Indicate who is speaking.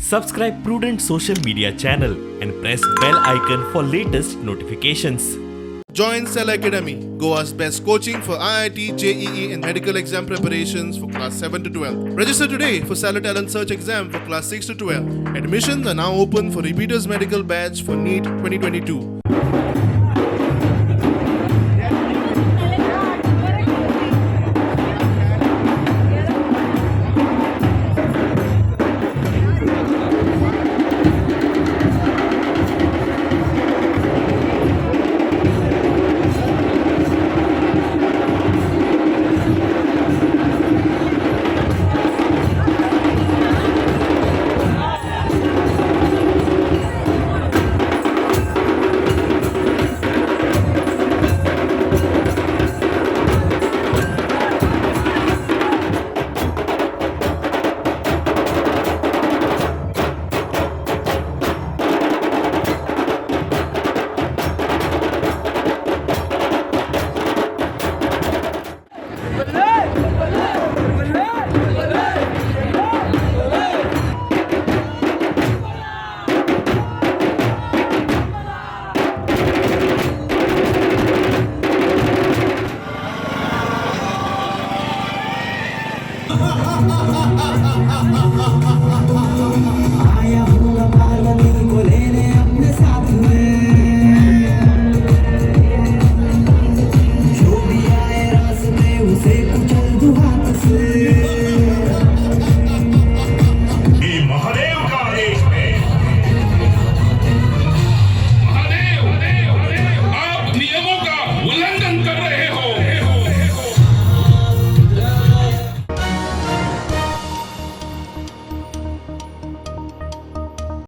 Speaker 1: Subscribe Prudent social media channel and press bell icon for latest notifications.
Speaker 2: Join Stellar Academy, Goa's best coaching for IIT, JEE, and medical exam preparations for class 7 to 12. Register today for Stellar Talent Search exam for class 6 to 12. Admissions are now open for repeaters medical batch for NEET 2022.